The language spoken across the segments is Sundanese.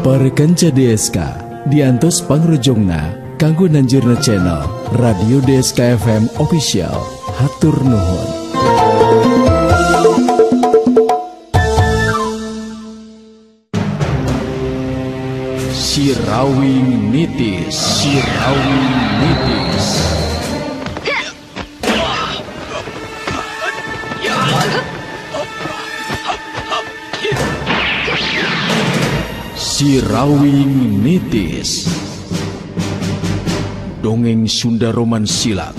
Para kanca DSK diantos pangrojongna kanggo nanjurna channel Radio DSK FM Official. Hatur nuhun. Sirawing Nitis, Sirawing Nitis. Sirawing Nitis. Dongeng Sunda Roman Silat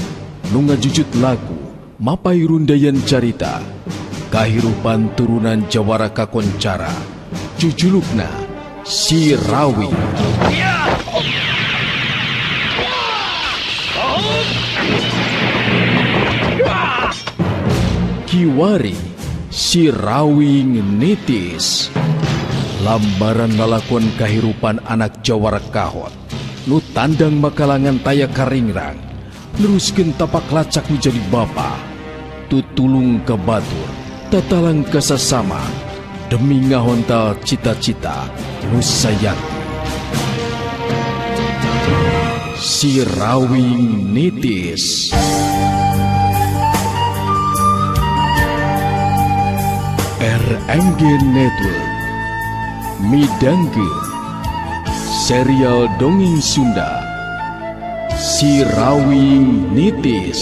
nu ngajujut lagu mapay rundayan carita kahirupan turunan jawara kakoncara jujulukna Sirawing. Kiwari Sirawing Nitis. Lambaran lalakon kahirupan anak jawara kahot nu tandang makalangan taya karingrang neruskeun tapak lacak nu jadi bapa tutulung ka batur tatalang ka sasama demi ngahontal cita-cita nu sayakti. Sirawing Nitis. RMG Network midangkeun serial dongeng Sunda Sirawing Nitis.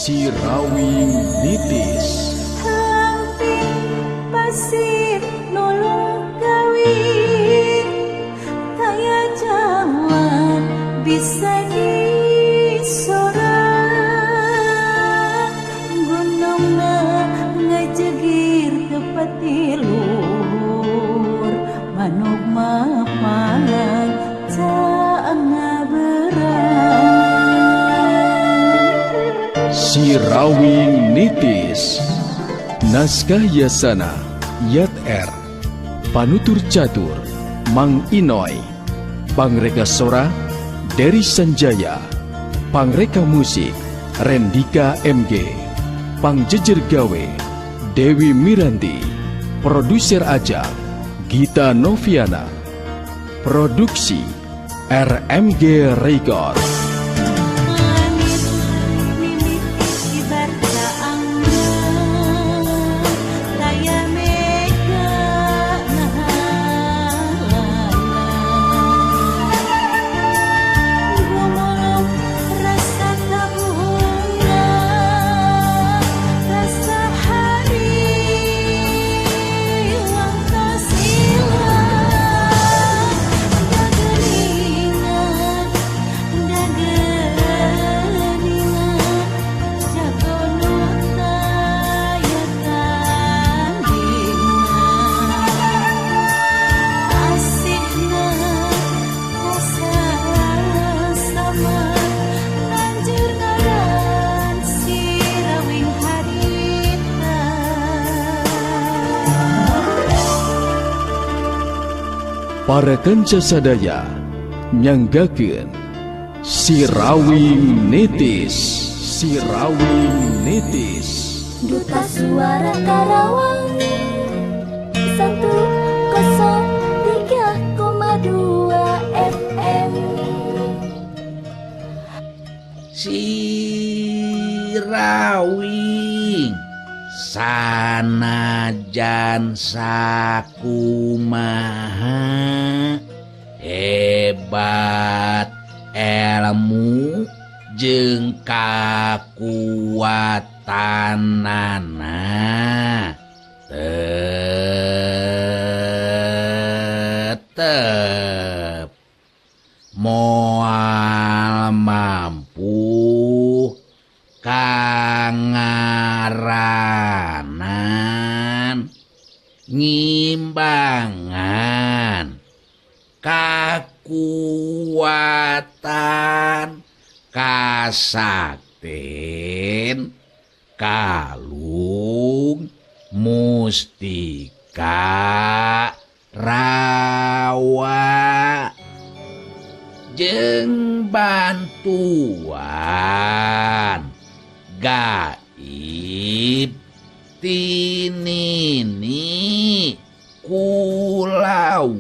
Sirawing Nitis. Hampir pasir nolong kawin taya jalan bisa disorang gunungna ngajegir tepati luhur manuk mapalang Sirawing Nitis. Naskah Yasana Yat R. Panutur Catur Mang Inoy. Pangreka Sora Dery Sanjaya. Pangreka Musik Rendika MG. Pangjejer Gawe Dewi Miranti. Produser Ajang Gita Noviana. Produksi RMG Record. Para kanca sadaya nyanggakeun Sirawing Nitis. Sirawing Nitis. Duta Suara Karawang 103,2 FM. Sirawing sanajan sakumaha hebat elmu jeung kakuatanana tetep moal mampu kangaranan ngimbangan kakuatan kasakten kalung mustika rawa jeung bantuan gaib tinini kulawu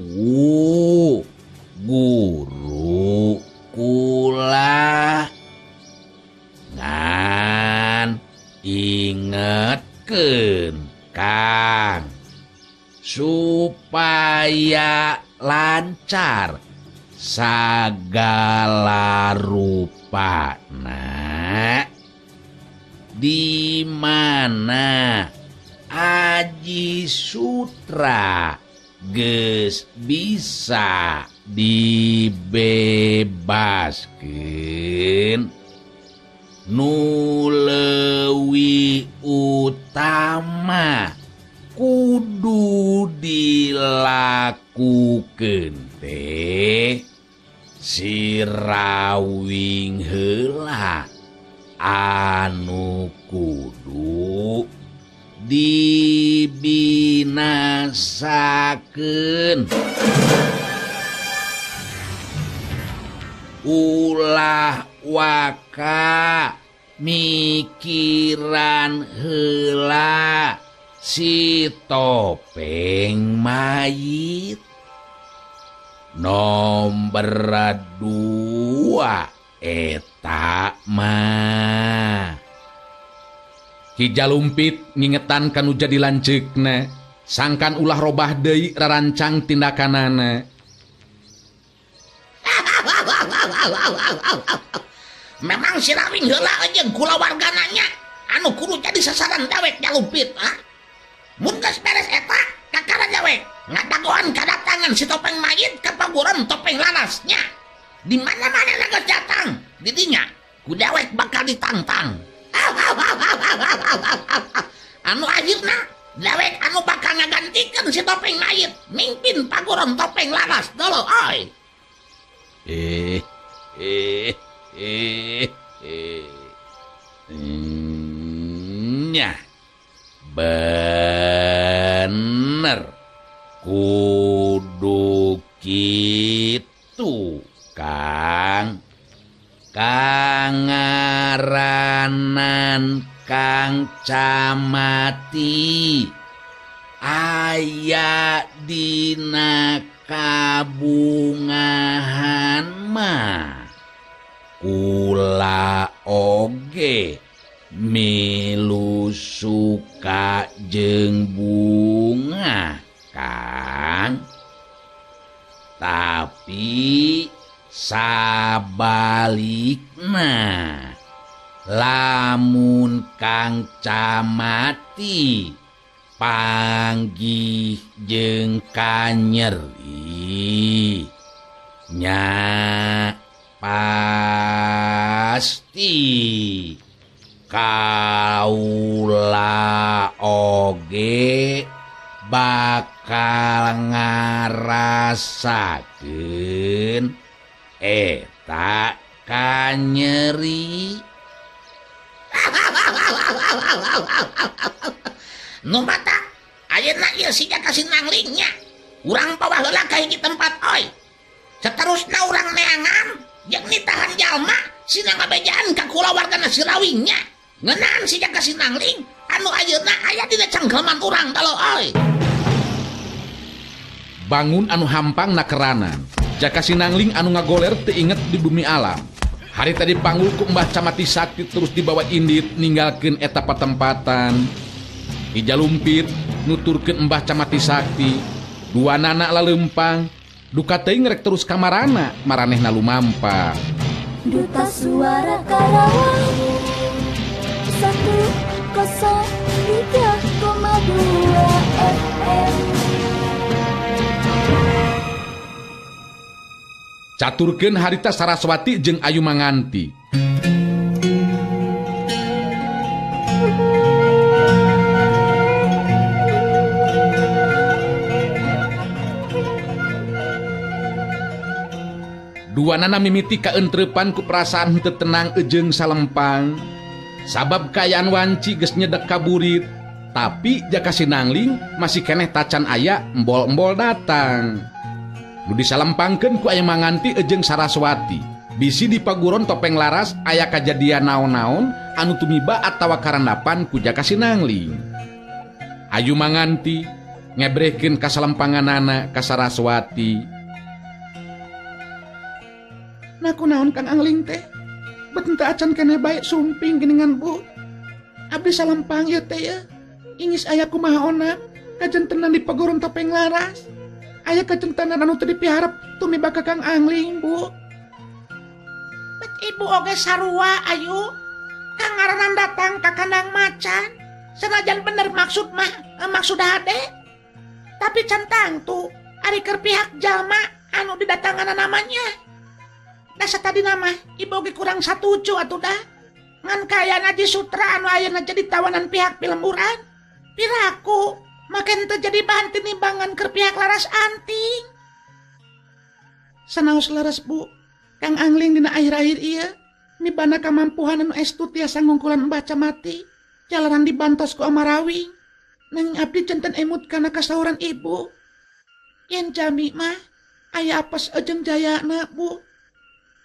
Ingetkeun Kang supaya lancar sagala rupana di mana Aji Sutra geus bisa dibebaskeun nu leuwih utama kudu dilakukeun teh si Rawing heula anu kudu dibinasakeun. Ulah waka mikiran heula si topeng mayit. Nomor 2 eta mah. Ki Jalumpit ngingetan kanu jadi lanceukna, sangkan ulah robah deui rarancang tindakanana. Memang si Rawing heula jeung kulawargana nya anu kudu jadi sasaran dawek Jalumpit, ah. Mun geus beres eta kakara dawek ngadagoan kadatangan si topeng mayit ka paguron topeng larasnya. Di mana-mana geus datang, di dinya ku dawek bakal ditantang. Anu akhirna dawek anu bakal ngagantikeun si topeng mayit mimpin paguron topeng laras dolo oi. Nya bener kudu kitu Kang. Kangaranan Kang Camati aya dina kabungahan mah kula oge milu suka jeung bunga Kang. Tapi sabalikna lamun Kang Camati panggih jeung kanyeri nya pasti kaula oge bakal ngarasakeun eta kanyeri. Nu mata ayeuna ieu siga kasinanglingnya. Urang bawa heula ka hiji tempat oi. Saterusna urang neangan jeung nitahan jalma sina ngabejaan ka kulawargana si Rawingnya. Ngeunaan siga kasinangling anu ayeuna aya dina cangkeman urang talo oi. Bangun anu hampang nakeranan. Jaka Sinangling anu ngagoler teu inget di bumi alam. Hari tadi panggul ku Mbah Camati Sakti terus dibawa indit ninggalkeun eta patempatan. Ki Jalumpit nuturkeun Mbah Camati Sakti, dua nana lalempang, duka teuing rek terus kamarana, maranehna lumampa. Duta Suara Karawang 103,2 FM. Caturkeun harita Saraswati jeung Ayu Manganti. Duanana mimiti kaentrepan ku perasaan henteu tenang ejeung salempang. Sabab kaayaan wanci geus nyedek kaburit, tapi Jaka Sinangling masih keneh tacan aya embol-embol datang. Nu disalempangkeun ku Ayu Manganti ejeung Saraswati. Bisi di paguron topeng laras aya kajadian naon-naon anu tumiba atawa karandapan ku Jaka Sinangling. Ayu Manganti ngebrehkeun kasalempanganana ka Saraswati. Nah kunaon Kang Angling teh? Bet henteu acan keneh bae sumping geuningan Bu. Abdi salempang ieu teh ye. Ingis aya kumaha onam kajentenan di Paguron Topeng Laras. Aya kajentenan anu teu dipiharep tumiba ka Kang Angling, Bu. Bet ibu oge sarua ayu. Kang ngaranan datang ka kandang macan. Senajan bener maksud mah maksud hade. Tapi can tangtu ari keur pihak jalma anu didatangan namanya. Dasa tadi nama ibu oge kurang satuju atuh dah. Ngan kaayaan Aji Sutra anu ayeuna jadi tawanan pihak pilemburan. Piraku makin teu jadi bahan tinimbangan keur pihak Laras Anting. Sanaos leres, Bu. Kang Angling dina akhir-akhir ieu mibana kamampuhan anu estu tiasa ngungkulan Mbah Camati. Jalanan dibantos ku Amarawing. Nanging abdi janten emut kana kasauran ibu. Yen jami mah aya apes ejeng jayana, Bu.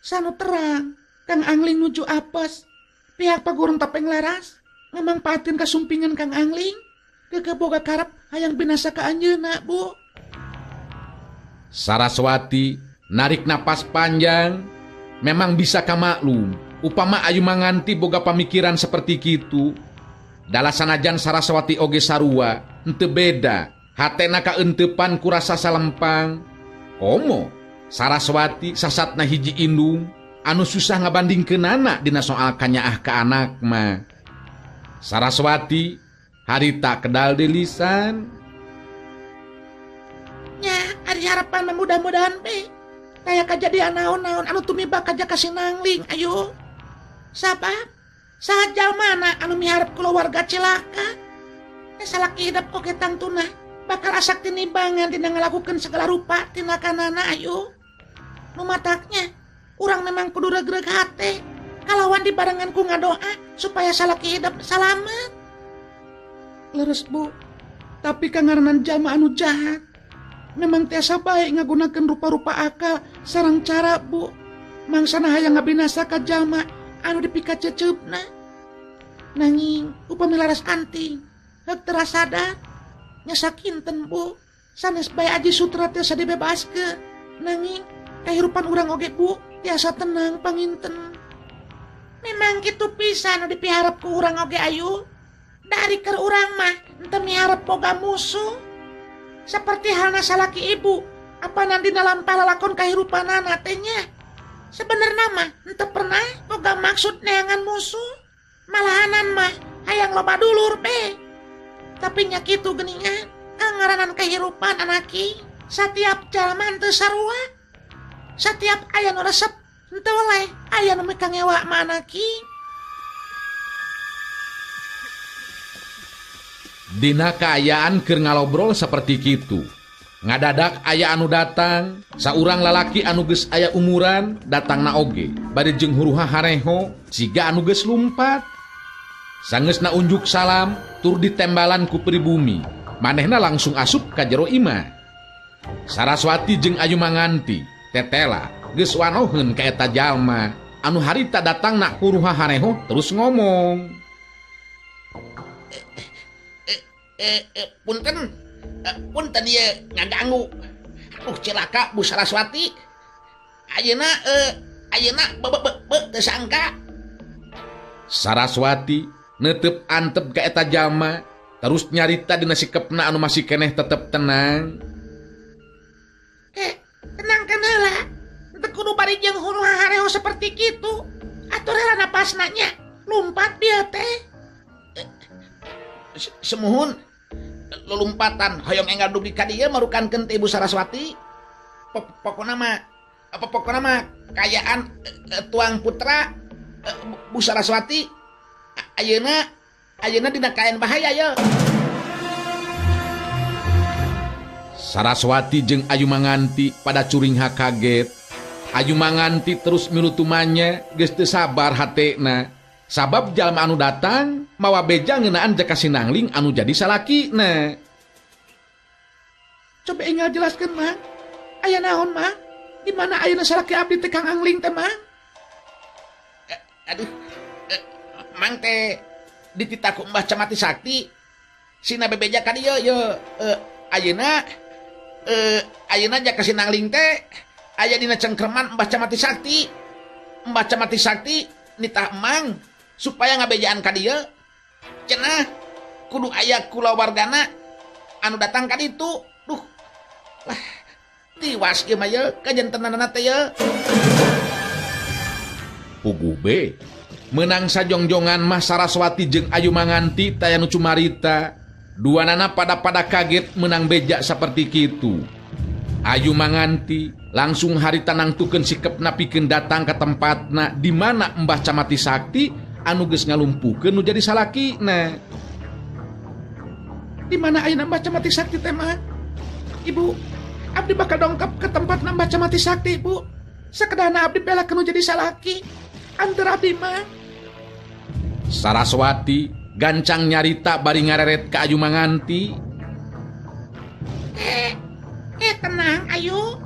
Sanu terang Kang Angling nuju apes. Pihak Paguron Topeng Laras ngamangpaatin kasumpingan Kang Angling. Keukeuh boga karep hayang binasa ka anjeunna, Bu. Saraswati narik napas panjang. Memang bisa kamaklum upama Ayu Manganti boga pamikiran seperti kitu. Dala sanajan Saraswati oge sarua henteu beda. Hatena kaeuntepan ku rasa salempang. Komo Saraswati sasatna hiji indung anu susah ngabandingkeunana dina soal kanyaah ka anak mah. Saraswati harita kedal di lisan. Nya ari harapan mudah-mudahan be kaya kajadian naon-naon anu tumiba ka Jaka Sinangling ayo. Sabab saha jalmana anu miharep kulawarga cilaka. Teh salaki hidep oge tangtuna bakal asak tinimbangan dina ngalakukeun segala rupa tindakanana ayo. Nu mataknya urang memang kudu regreg hate kalawan dibarengan ku ngadoa supaya salaki hidep salamet. Leres, Bu. Tapi kangaranan jalma anu jahat memang tiasa bae ngagunakeun rupa-rupa akal sareng cara, Bu. Mangsana hayang ngabinasa ka jalma anu dipikaceceupna. Nanging upami Laras Anting heuk teu sadar nya sakinten, Bu. Sanes bae Aji Sutra tiasa dibebaskeun. Nanging kahirupan urang oge, Bu, tiasa tenang panginten. Memang kitu pisan nu dipiharep ku urang oge ayu. Dari keur urang mah henteu miharep boga musuh. Seperti halna salaki ibu, apa nanti dalam palalakon kahirupanana teh nya. Sebenarnya mah henteu pernah boga maksud neangan musuh. Malahanan mah hayang loba dulur be. Tapi nya kitu geuningan, kangaranan kahirupan anaki satiap jalma henteu sarua. Satiap aya nu resep henteu weleh aya nu mikangewa mah anaki. Dina kaayaan keur ngalobrol seperti kitu. Ngadadak aya anu datang, saurang lalaki anu geus aya umuran datangna oge bari jeung huruha hareho siga anu geus lumpat. Sangeusna unjuk salam tur ditembalan ku pribumi. Manehna langsung asup ka jero imah. Saraswati jeung Ayu Manganti tetela geus wanoheun ka eta jalma anu harita datangna huruha hareho terus ngomong. Punten, punten ieu ngaganggu. Aduh cilaka Bu Saraswati. Ayeuna ayeuna be teu sangka. Saraswati neuteup antep ka eta jalma terus nyarita dina sikepna anu masih keneh tetep tenang. Tenangkeun heula. Teu kudu bari jeung huruh hareho seperti kitu. Atur heula napasna nya. Lumpat bieu teh. Semuhun lulumpatan hoyong enggal dugi ka dieu marukankeun teh Ibu Saraswati. Pokona mah apa pokona mah kayaan tuang putra Bu Saraswati ayeuna ayeuna dina kaayaan bahaya ye. Saraswati jeung Ayu Manganti pada curingha kaget. Ayu Manganti terus milu tumanya geus teu sabar hatena. Sabab jalma anu datang mawa beja ngeunaan Jaka Sinangling anu jadi salakina. Coba enggal jelaskeun, Mang. Aya naon, Mang? Di mana ayeuna salaki abdi teh Kang Angling teh, Mang? Aduh, Mang teh dititah ku Mbah Camati Sakti. Sina bebeja ka dieu ye. Ayeuna ayeuna Jaka Sinangling teh aya dina cengkerman Mbah Camati Sakti. Mbah Camati Sakti nitah Mang supaya ngabejaan ka dieu. Cenah kudu aya kulawargana anu datang ka ditu. Duh. Lah tiwas ieu mah ye kajantenanana teh ye. Puguh be menang sajongjongan mah Saraswati jeung Ayu Manganti taya nu cumarita. Duanana pada-pada kaget menang beja seperti kitu. Ayu Manganti langsung harita nangtukeun sikepna pikeun datang ka tempatna di mana Mbah Camati Sakti anu geus ngalumpuhkeun nu jadi salakina. Di mana ayeuna Mbah Camati Sakti teh mah? Ibu, abdi bakal dongkap ke tempatna Mbah Camati Sakti, Ibu. Sakedahna abdi bela nu jadi salaki. Anter abdi mah. Saraswati gancang nyarita bari ngareret ka Ayu Manganti. Tenang Ayu.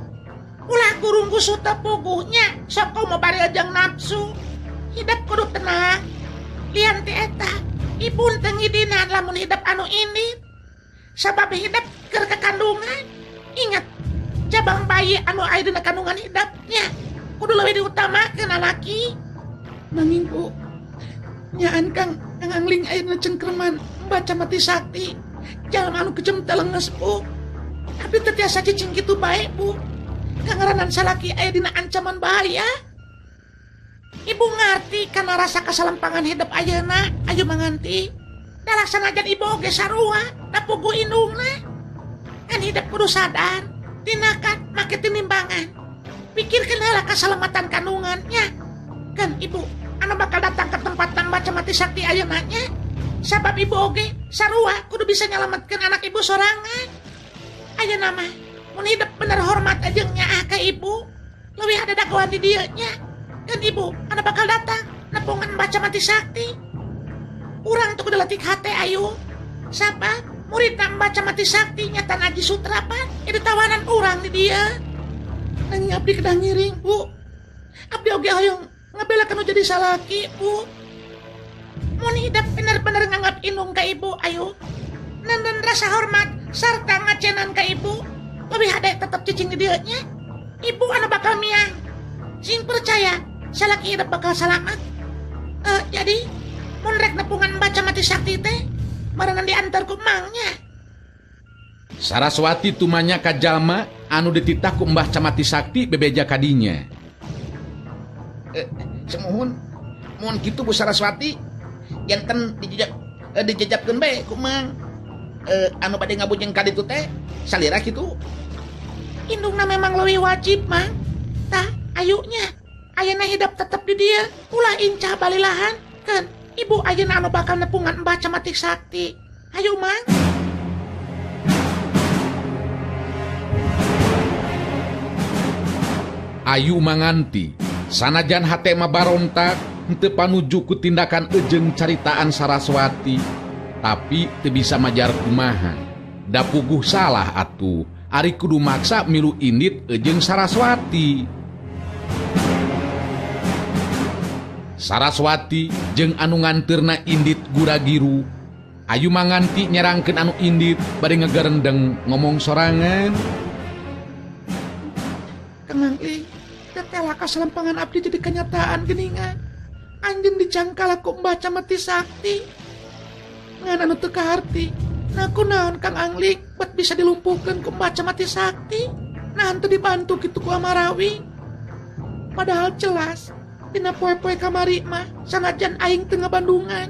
Ulah gurung gusuta puguhnya, sok komo bari ajang nafsu. Hidap kudu tenang. Lian ti eta, ibu teu ngidinan lamun hidap anu ini. Sabab hidap keur kekandungan. Ingat, cabang bayi anu aya dina kandungan hidapnya kudu leuwih diutamakeun lalaki. Nanging Bu, nyaan Kang Angling ayeuna cengkerman Mbah Camati Sakti. Jalma anu kejem teh leungeus Bu. Abdi teu tiasa cicing kitu bae Bu. Kangaranan salaki aya dina ancaman bahaya. Ibu ngarti kana rasa kasalempangan hidup ayeuna Ayu Manganti. Da sanajan ibu oge sarua, da puguh indungna. Kan hidup kudu sadar, tindakan make tinimbangan. Pikirkeun heula kasalamatan kandungannya. Kan ibu anu bakal datang ke tempat Mbah Camati Sakti ayeuna nya. Sabab ibu oge sarua kudu bisa nyalametkeun anak ibu sorangan. Ayeuna mah mun hidup bener hormat jeung nyaah ka ibu, leuwih ada dagoan di dieu nya. Kan ibu anu bakal datang nepungan Mbah Camati Sakti. Urang tuh kudu letik hate Ayu. Sabab murid Mbah Camati Sakti nyata Aji Sutra pan itu tawanan urang di dieu. Nanging abdi kedah ngiring Bu. Abdi oge hoyong ngabela kanu jadi salaki Bu. Mun hidup bener-bener nganggap indung ka ibu Ayu. Nenden rasa hormat sarta ngacenan ka ibu. Leuwih hade tetep cicing di dieu nya. Ibu anu bakal miang. Sing percaya salaki hidup bakal salamat. Jadi mun rek nepungan Mbah Camati Sakti teh barengan diantar ku mangnya. Saraswati tumanya ka jalma anu dititah ku Mbah Camati Sakti bebeja kadinya. Semuhun mun kitu Bu Saraswati janten dijejapkeun bae ku mang. Anu bade ngabujeng ka ditu teh salira kitu. Indungna memang leuwih wajib mang. Tah ayunya ayeuna hidup tetep di dieu, ulah incah balilahan kan. Ibu ayeuna anu bakal nepungan Mbah Camati Sakti. Ayo mang. Ayu Manganti sanajan hate mah barontak henteu panuju ku tindakan ejeng caritaan Saraswati, tapi teu bisa majar kumaha. Da puguh salah atuh, ari kudu maksa milu indit ejeng Saraswati. Saraswati jeung anu nganteurna indit guragiru. Ayu Manganti nyerangkeun anu indit bari ngegerendeng ngomong sorangan. Kang Angling, tetela kasalempangan abdi jadi kenyataan geningan. Anjeun dicangkal ku Mbah Camati Sakti. Ngan anu teu kaharti. Nah kunaon Kang Angling bet bisa dilumpuhkeun ku Mbah Camati Sakti. Nah henteu dibantu kitu ku Amarawi. Padahal jelas dina poe-poe kamari mah sanajan aing teu ngabandungan.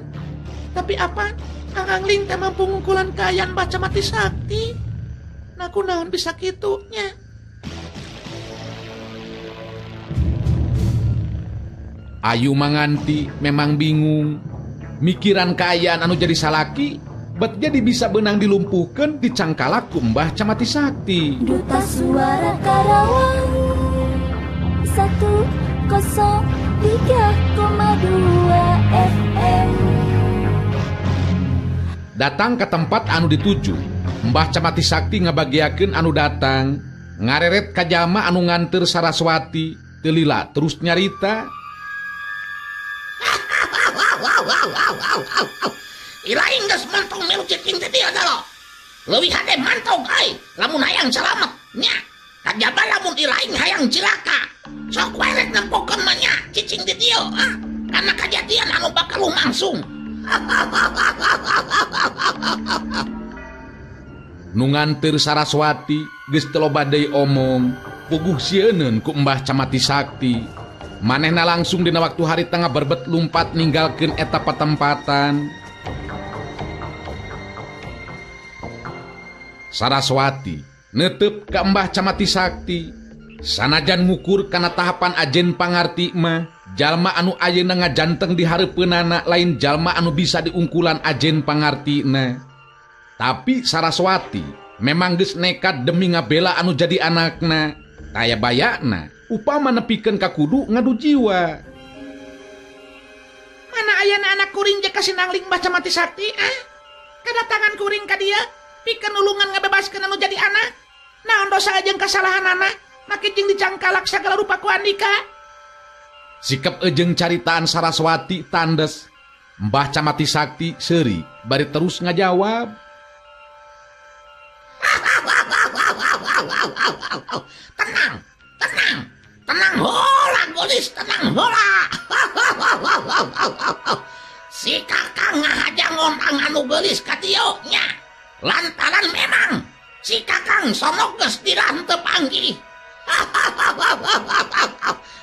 Tapi apa Kang Angling teh mampu ngungkulan kaayaan Mbah Camati Sakti. Nah kunaon bisa kitu nya. Ayu Manganti memang bingung. Mikiran kaayaan anu jadi salaki bet jadi bisa benang dilumpuhkeun dicangkalak ku Mbah Camati Sakti. Duta Suara Karawang 103,2 FM. Datang ke tempat anu dituju, Mbah Camati Sakti ngabagiakeun anu datang, ngareret ka jalma anu nganteur Saraswati, teu lila terus nyarita. Ilaing geus mantong milu cicing teh dieu lo. Leuwih hade mantong euy, lamun hayang salamet nya. Kajaba lamun ilaing hayang cilaka. Sok wae rek nempokeun mah nya cicing di dieu ah. Karena kajadian anu bakal lumangsung. Nu nganteur Saraswati geus teu loba deui omong, puguh sieuneun ku Mbah Camati Sakti. Manehna langsung dina waktu harita ngaberbet lumpat ninggalkeun eta patempatan. Saraswati netep ka Mbah Camati Sakti. Sanajan ngukur kana tahapan ajen pangarti mah, jalma anu ayeuna ngajanteng di hareupeunana lain jalma anu bisa diungkulan ajen pangartina. Tapi Saraswati memang geus nekat demi ngabela anu jadi anakna. Taya bayakna upama nepikeun ka kudu ngadu jiwa. Mana ayana anak kuring Jaka Sinangling Mbah Camati Sakti ah? Kedatangan kuring ka dia pikeun nulungan ngabebaskeun anu jadi anak. Naon dosa jeung kasalahan anak? Make jeung dicangkalak sagala rupa ku andika. Sikap ejeng caritaan Saraswati tandes. Mbah Camati Sakti seuri bari terus ngajawab. Tenang, tenang, tenang hola golis, tenang hola. Si kakang ngahaja ngondang anu geulis ka dieu nya. Lantaran memang si kakang sonok geus dilanteu panggih.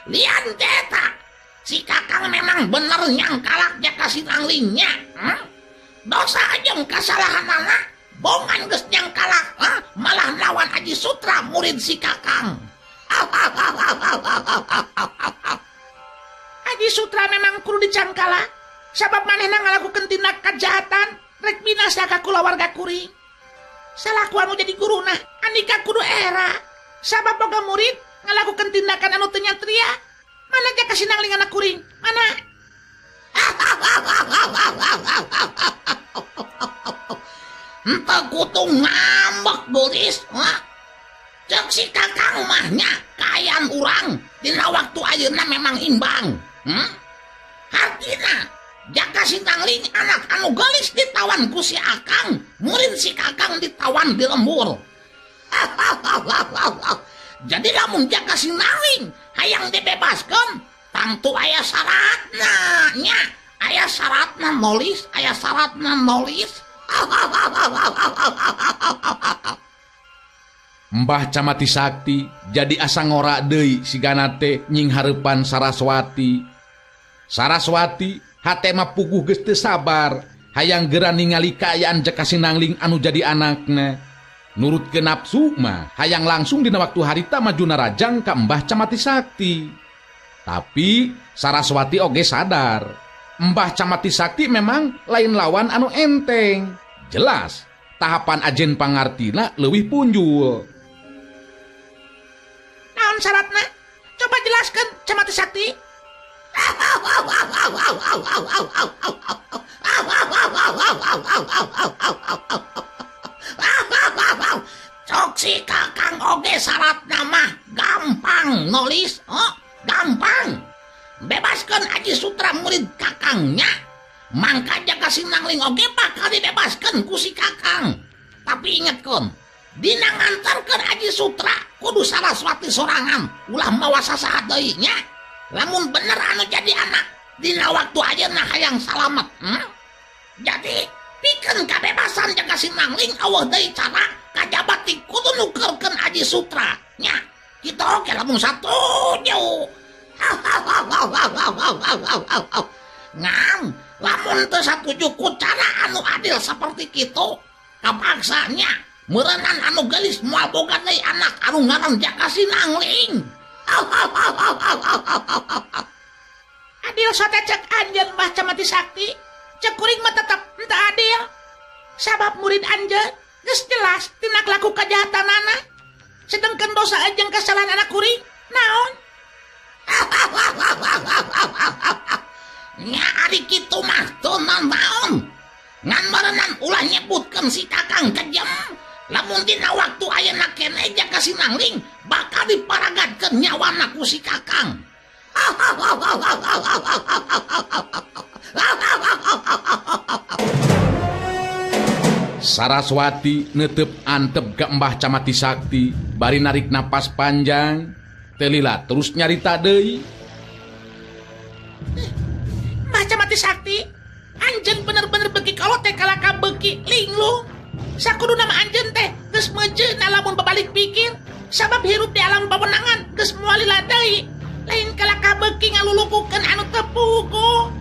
Lian teta, si kakang memang bener nyangkalak Jaka Sinanglingnya. Dosa jeung kasalahan anak, bongan geus nyangkalak, malah lawan Aji Sutra murid si kakang. Aji Sutra memang kudu dicangkalak, sabab manehna ngalakukeun tindak kejahatan, rek binasa ka kulawarga kuring. Salaku anu jadi guruna, andika kudu era. Sabab boga murid ngalakukeun tindakan anu teu nyatria. Mana Jaka Sinangling anak kuring? Mana? Henteu kutu ngambek geulis. Ceuk si kakang mah nya kaayaan urang dina waktu ayeuna memang imbang. Hartina Jaka Sinangling anak anu geulis ditawan ku si akang, murid si kakang ditawan di lembur. Jadi lamun Jaka Sinangling hayang dibebaskeun, tangtu aya syaratna nya, aya syaratna nolis, aya syaratna nolis. Mbah Camati Sakti jadi asa ngora deui sigana teh nying hareupan Saraswati. Saraswati hate mah puguh geus teu sabar, hayang geura ningali kaayaan Jaka Sinangling anu jadi anakna. Nurut ke nafsu mah hayang langsung dina waktu harita maju narajang ka Mbah Camati Sakti. Tapi Saraswati oge sadar, Mbah Camati Sakti memang lain lawan anu enteng. Jelas tahapan ajen pangartina leuwih punjul. Naon syaratna? Coba jelaskan Camati Sakti. Cok si kakang oge syaratna mah gampang nolis, oh, gampang. Bebaskan Aji Sutra murid kakangnya. Mangka Jaka Sinangling oge bakal dibebaskan ku si kakang. Tapi inget kon, dina ngantarkeun Aji Sutra kudu Saraswati sorangan, ulah mawa sasaha deui nya. Lamun bener anu jadi anak, dina waktu ayeuna hayang salamet. Jadi pikeun kabebasan Jaka Sinangling eueuh deui cara kajaba ti kudu nukerkeun Aji Sutra nya. Kita oge lamun satuju. Ngan lamun teu satuju ku cara anu adil seperti kitu, kapaksanya meureunnan anu geulis moal boga deui anak anu ngaran Jaka Sinangling. Adil sote cek anjeun Mbah Camati Sakti, cek kuring mah tetep henteu adil. Sabab murid anjeun geus jelas tina laku kajahatanana. Sedengkeun dosa jeung kesalahan anak kuring naon? Nya ari kitu mah teu naon. Ngan meureunan ulah nyebutkeun si kakang kejem. Lamun dina waktu ayeuna keneh Jaka Sinangling bakal diparagatkeun nyawana ku si kakang. Saraswati netep antep ke Mbah Camati Sakti bari narik napas panjang. Telila terus nyarita deui. Mbah Camati Sakti, Anjeun bener-bener beuki kolot teh kalaka beuki linglung. Sakuduna mah anjeun teh geus meujeuna lamun babalik pikir. Sabab hirup di alam pawenangan geus moal lila deui. Lain kalaka beuki ngalulukukeun anu teu puguh.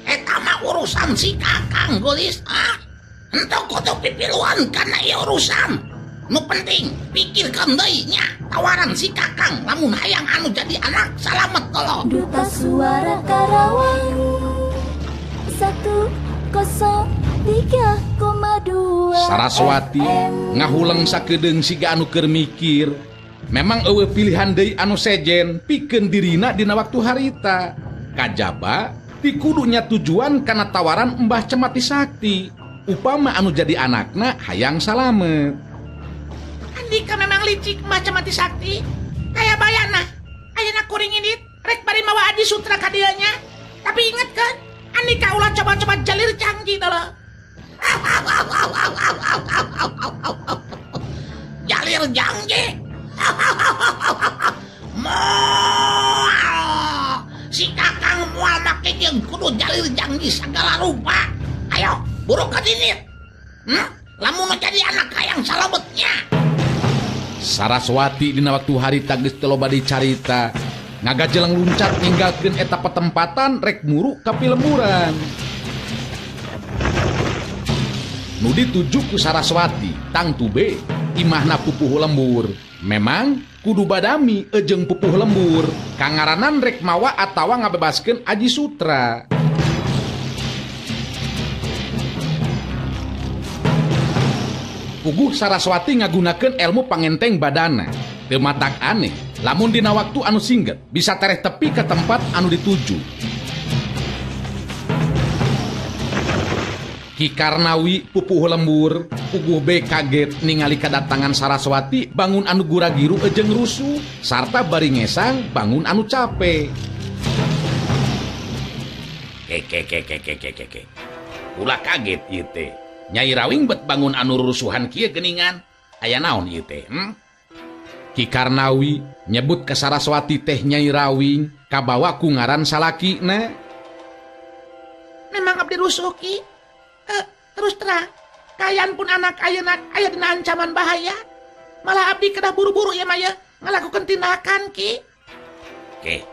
Eta mah urusan si Kakang Gelis. Henteu kudu pipiluan kana ieu urusan. Nu penting pikirkeun deui nya tawaran si Kakang lamun hayang anu jadi anak salamet tolong. Duta Suara Karawang 103,2. Saraswati ngahuleng sakedeung siga anu keur mikir. Memang eueuh pilihan deui anu sejen pikeun dirina dina waktu harita. Kajaba tikudunya tujuan kana tawaran Mbah Cemati Sakti. Upama anu jadi anakna hayang salamet. Andika memang licik Mbah Cemati Sakti. Kaya bayana ayeuna kuring indit rek bari mawa Aji Sutra ka dieu nya. Tapi inget kan, Andika ulah coba-coba jalir canggih tolong. Jalir janji. Moal si Kakang moal make jeung kudu jalir janji segala rupa. Ayo buru ka dieu. Lamun jadi anak hayang salametnya. Saraswati dina waktu harita geus teu loba dicarita. Ngagajeleng luncat ninggalkeun eta petempatan rek muru ka pilemburan. Nu dituju ku Saraswati tangtu be imahna pupuh lembur. Memang kudu badami ejeng pupuh lembur kangaranan rek mawa atawa ngabebaskeun Aji Sutra. Puguh Saraswati ngagunakeun ilmu pangenteng badana. Teu matak aneh lamun dina waktu anu singget bisa tereh tepi ke tempat anu dituju. Ki Karnawi pupuh lembur puguh be kaget ningali kedatangan Saraswati bangun anu guragiru ejeng rusuh sarta bari ngesang bangun anu cape. Keke. Ulah kaget ieu teh. Nyai Rawing bet bangun anu rusuhan kieu geuningan. Aya naon ieu teh? Ki Karnawi nyebut ke Saraswati teh Nyai Rawing kabawa ku ngaran salakina. Memang abdi rusuh Ki. Terus terang, kayan pun anak ayeuna aya dina ancaman bahaya. Malah abdi kedah buru-buru ya maya ngalakukeun tindakan Ki. Oke,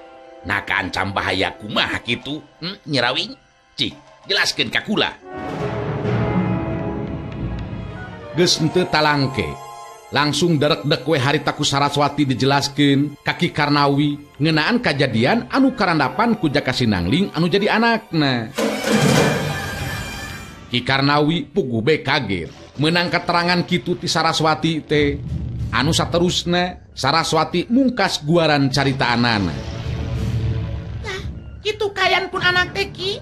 nah kaancam bahaya kumaha kitu? Nyi Rawing, cik, jelaskeun ka kula. Geus henteu talangke. Langsung derek-dek we harita ku Saraswati dijelaskeun ka Ki Karnawi ngeunaan kajadian anu karandapan ku Jaka Sinangling anu jadi anakna. Ki Karnawi puguh be kaget meunang keterangan kitu ti Saraswati teh. Anu saterusna Saraswati mungkas guaran caritaanana. Nah, kitu kayan pun anak teh Ki.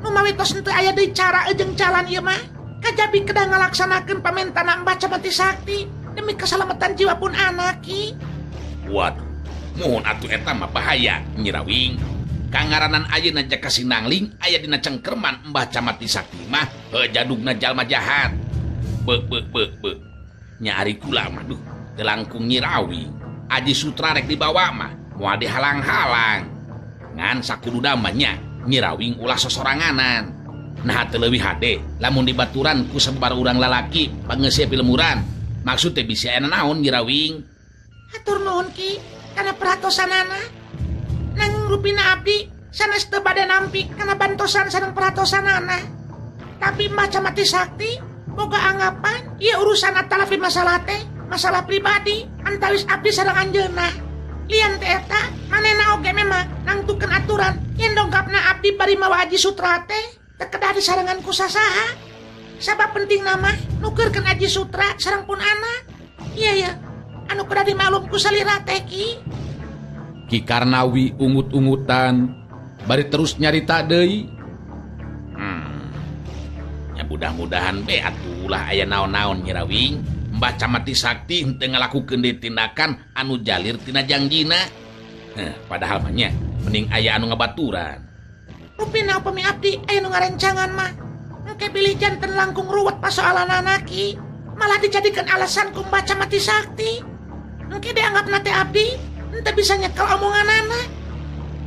Nu mawi tos henteu aya deui cara jeung jalan ieu mah. Kajabi kedah ngalaksanakeun pamentanan Mbah Cemati Sakti demi keselamatan jiwa pun anak Ki. Waduh, muhun atuh eta mah bahaya Nyi Rawing. Kangaranan ayeuna Jaka Sinangling aya dina cengkerman Mbah Camati Sakti mah jadugna jalma jahat. Be be be be. Nya ari kula mah duh teu langkung Nyi Rawing. Aji Sutra rek dibawa mah moal dihalang-halang. Ngan sakuduna mah nya Nyi Rawing ulah sosoranganan. Nah teu leuwih hade lamun dibaturan ku sabar urang lalaki pangeuseuh pilemuran. Maksud teh bisi aya naon Nyi Rawing? Hatur nuhun Ki kana perhatosanana. Nanging rupina abdi sanes teu bade nampi kana bantosan sareng perhatosanana. Tapi Mbah Camati Sakti boga anggapan ieu urusan atalapi masalah teh masalah pribadi antawis abdi sareng anjeunna. Lian teh eta manehna oge memang nangtukeun aturan yen dongkapna abdi bari mawa Aji Sutra teh teu kedah disarengan ku sasaha. Sabab penting nama nukeurkeun Aji Sutra sareng pun anak. Iya ya, anu kedah dimaklum ku salira teh Ki. Ki Karnawi ungut-ungutan bari terus nyarita deui. Ya mudah-mudahan be atuh ulah aya naon-naon Nyi Rawing. Mbah Camati Sakti henteu ngalakukeun deui tindakan anu jalir tina jangjina. Padahal mah nya mending aya anu ngabaturan. Rupina upami abdi aya nu ngarencangan mah. Engke bilih janten langkung ruwet pasoalanana Ki. Malah dijadikeun alasan ku Mbah Camati Sakti. Engke dianggapna teh abdi Henteu bisa nyekel omonganana.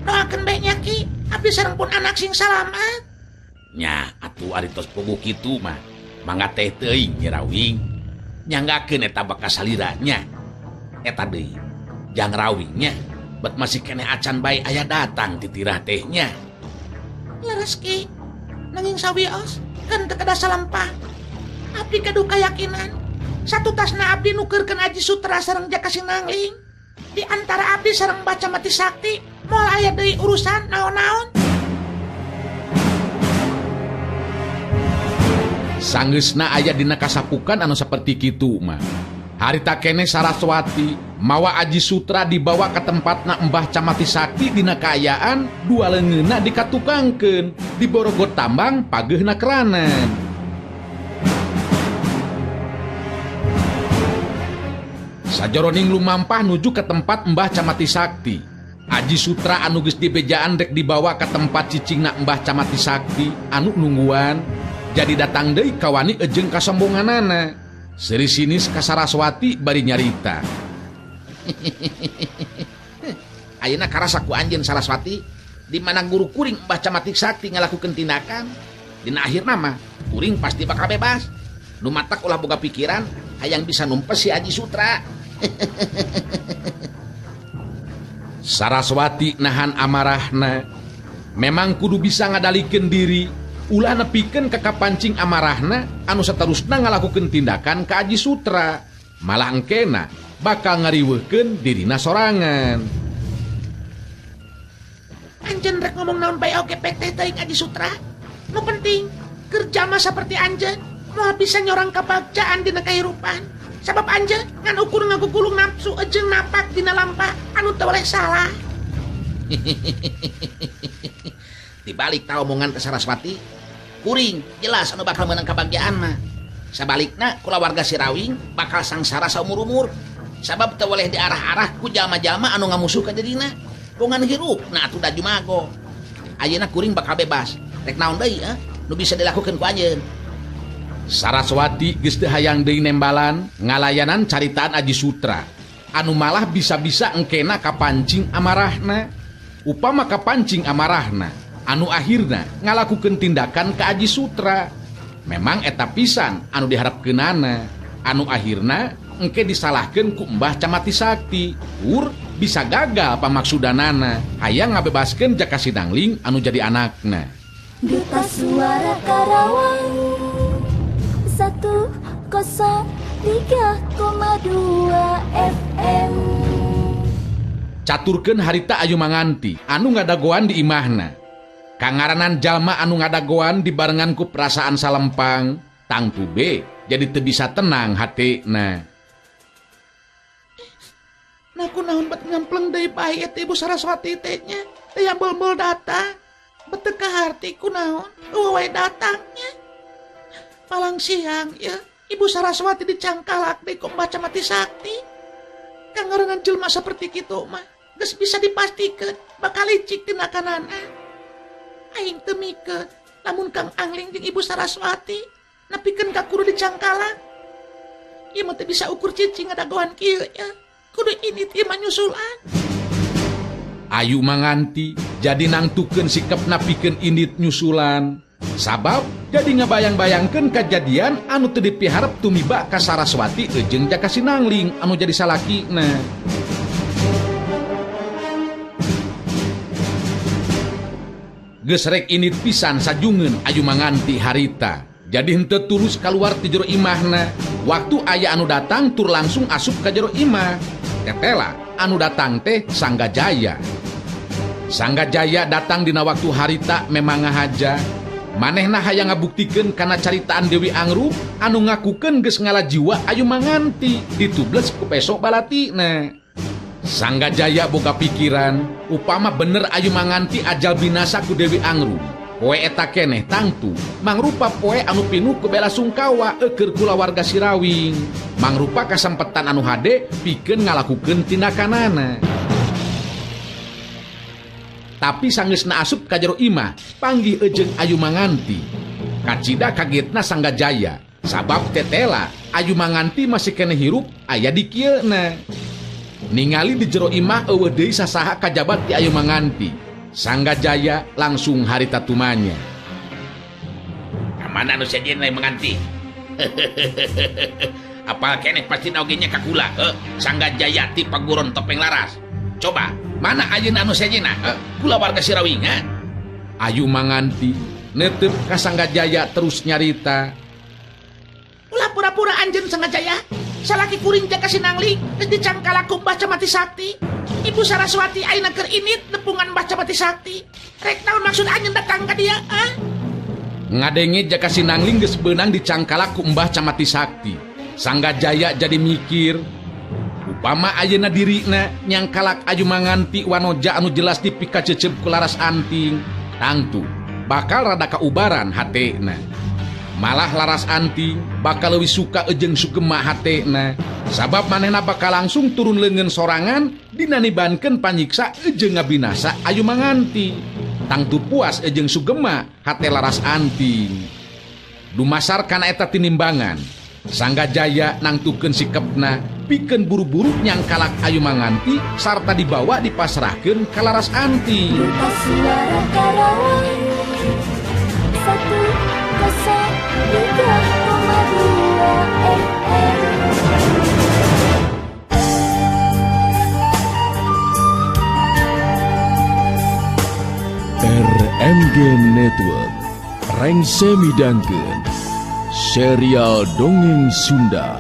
Doakeun bae nya Ki, abdi sareng pun anak sing salamat. Nya atuh ari tos puguh kitu mah. Mangga teh teuing Nyi Rawing. Nyanggakeun eta bakal salira nya. Eta deui. Jang Rawing nya. Bet masih keneh acan bae aya datang titirah teh nya. Leres Ki. Nanging sawios kan teu kedah salempang. Abdi gaduh kayakinan. Satutasna abdi nukeurkeun Aji Sutra sareng Jaka Sinangling. Di antara abdi sareng Baca Mati Sakti moal aya deui urusan naon-naon. Sanggeusna aya dina kasapukan anu saperti kitu mah. Harita keneh Saraswati mawa Aji Sutra dibawa ke tempatna Mbah Camati Sakti dina kaayaan dua leungeunna dikatukangkeun diborogot tambang pageuhna keranan. Sajoroning lumampah nuju ke tempat Mbah Camati Sakti. Aji Sutra anu geus dibejaan rek dibawa ke tempat cicingna Mbah Camati Sakti anu nungguan. Jadi datang deui kawani ejeng kasombonganana. Seuri sinis ka Saraswati bari nyarita. Ayeuna karasa ku anjeun Saraswati di mana guru kuring Mbah Camati Sakti ngalakukeun tindakan. Dina akhirna mah kuring pasti bakal bebas. Nu matak ulah boga pikiran hayang bisa numpes si Aji Sutra. Saraswati nahan amarahna. Memang kudu bisa ngadalikeun diri. Ulah nepikeun ka kapancing amarahna anu saterusna ngalakukeun tindakan ka Aji Sutra. Malah engkena bakal ngariweuhkeun dirina sorangan. Anjeun rek ngomong naon bae oge pek teh teuing Aji Sutra. Nu penting kerja mah saperti anjeun moal bisa nyorang kabagjaan dina kahirupan. Sabab anjeun ngan ukur ngagugulung nafsu jeung napak dina lampah anu teu boleh salah. Dibalik ta omongan ke Saraswati, kuring jelas anu bakal menang kebahagiaan mah. Sabalikna kulawarga Sirawing bakal sangsara saumur-umur. Sabab teu boleh diarah-arah ku jalma-jalma anu ngamusuh ka dirina. Bongan hirup nah atuh da jumago. Ayeuna kuring bakal bebas. Rek naon deui nu bisa dilakukeun ku anjeun. Saraswati geus teu hayang deui nembalan ngalayanan caritaan Aji Sutra anu malah bisa-bisa engkena kapancing amarahna. Upama kapancing amarahna anu akhirna ngalakukeun tindakan ka Aji Sutra. Memang eta pisan anu diharapkeunana anu akhirna engke disalahkeun ku Mbah Camati Sakti. Ur bisa gagal pamaksudanana hayang ngabebaskeun Jaka Sinangling anu jadi anakna. Duta Suara Karawang 103,2 FM. Caturkeun harita Ayu Manganti anu ngadagoan di imahna. Kangaranan jalma anu ngadagoan dibarengan ku perasaan salempang, tangtu be jadi teu bisa tenang hatena. Nah kunaon bet ngampleng deui bae eta Ibu Saraswati teh nya. Teu bol-bol datang. Bet teu kaharti kunaon, eueuh wae datangnya. Palang siang ya, Ibu Saraswati dicangkalak deui ku Mbah Camati Sakti. Kangaranan jelma saperti kitu mah geus bisa dipastikeun bakal licik tindakanana. Aing teu mikeun lamun Kang Angling jeung Ibu Saraswati nepikeun ka kudu dicangkalak. Ieu mah teu bisa ukur cicing ngadagoan kieu ya. Kudu ini teh mah nyusulan. Ayu Manganti jadi nangtukeun sikapna pikeun indit nyusulan. Sabab jadi ngabayang-bayangkeun kajadian anu teu dipiharep tumiba ka Saraswati jeung Jaka Sinangling anu jadi salakina. Geus rek indit pisan sajungeun Ayu Manganti harita. Jadi henteu tulus kaluar ti jero imahna. Waktu aya anu datang tur langsung asup ka jero imah. Tetela anu datang teh Sangga Jaya. Sangga Jaya datang dina waktu harita memang ngahaja. Manehna hayang ngabuktikeun kana caritaan Dewi Angru anu ngakukeun geus ngala jiwa Ayu Manganti ditubles ku peso balatina. Sangga Jaya boga pikiran upama bener Ayu Manganti ajal binasa ku Dewi Angru. Poe eta keneh tangtu mangrupa poe anu pinuh ku bela sungkawa eukeur kulawarga Sirawing. Mangrupa kasempetan anu hade pikeun ngalakukeun tindakanana. Tapi sanggeusna asup ka jero imah panggih eujeung Ayu Manganti. Kacida kagetna Sangga Jaya sabab tetela Ayu Manganti masih keneh hirup aya di kieuna. Ningali di jero imah eueuh deui sasaha kajabat ti Ayu Manganti. Sanggajaya langsung harita tumanya. Ka mana nu sejen lain Manganti? Apal keneh pasti oge nya ka kula, Sanggajaya ti paguron Topeng Laras. Coba, mana ayeuna anu sejenna? Kula warga Sirawing, ha? Ayu Manganti netep ka Sanggajaya terus nyarita. Ulah pura-pura anjeun Sanggajaya. Salaki kuring Jaka Sinangling geus dicangkalak ku Mbah Camati Sakti. Ibu Saraswati ayeuna keur init nepungan Mbah Camati Sakti. Rek naon maksud anjeun datang ka dia, ha? Ngadenge Jaka Sinangling geus beunang dicangkalak ku Mbah Camati Sakti. Sanggajaya jadi mikir, upama ayeuna dirina nyangkalak Ayu Manganti wanoja anu jelas dipikacecep ku Laras Anting, tangtu bakal rada kaubaran hatena. Malah Laras Anting bakal leuwih suka ejeng Sugema hatena, sabab manehna bakal langsung turun leungeun sorangan dina nibankeun panyiksa ejeng ngabinasa Ayu Manganti. Tangtu puas ejeng Sugema hate Laras Anting. Dumasar kana eta tinimbangan, Sanggajaya nangtukeun sikepna pikeun buru-buru nyangkalak Ayu Manganti sarta dibawa dipasrahkeun ka Laras Anting. Duta Suara Karawang 103,2 FM. RMG Network rengse midangkeun serial dongeng Sunda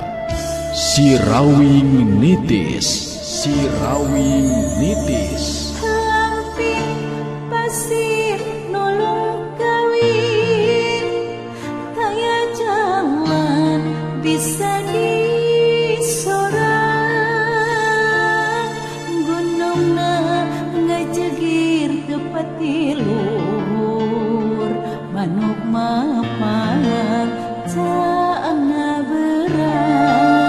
Sirawing Nitis. Sirawing Nitis. Lamping pasir nolong kawin, taya jalan bisa disorang, gunungna ngajegir tepat tiluhur, manuk mapan caangna berang.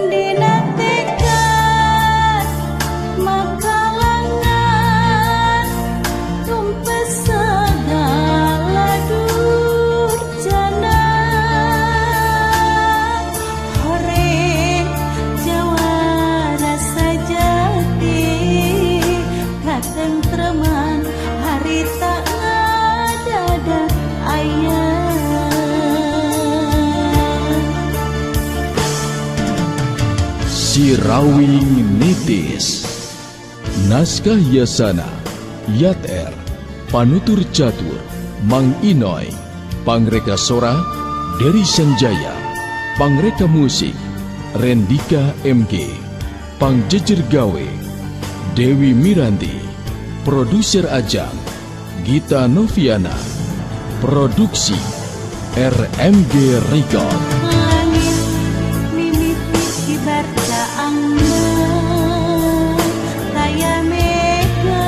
Dina tekad makalangan tumpes segala durjana, horeng jawara sajati katentreman harita ngadada aya. Sirawing Nitis. Naskah Yasana, Yat R, Panutur Catur, Mang Inoy, Pangreka Sora, Dery Sanjaya, Pangreka Musik, Rendika MG, Pangjejer Gawe, Dewi Miranti, Produser Ajang, Gita Noviana, Produksi RMG Record. Langit mimiti kibar caangna, taya mega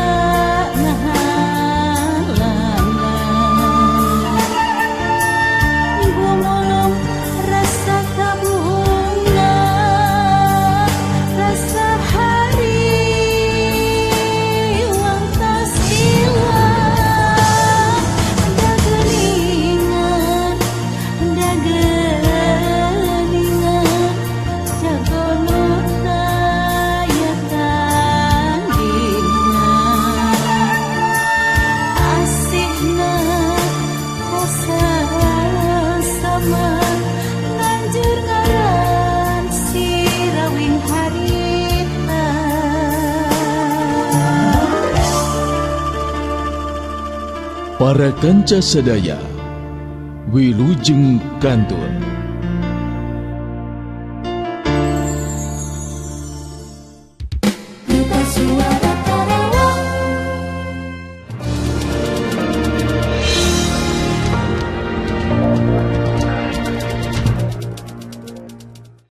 ngahalangan, gumulung rasa kabunga, rasa hari wang tas ilang, dageningan dageningan jago nu taya tandingan, asihna sama nganjur ngaran Sirawing harita. Para kanca sadaya, wilujeng kantun. Duta Suara.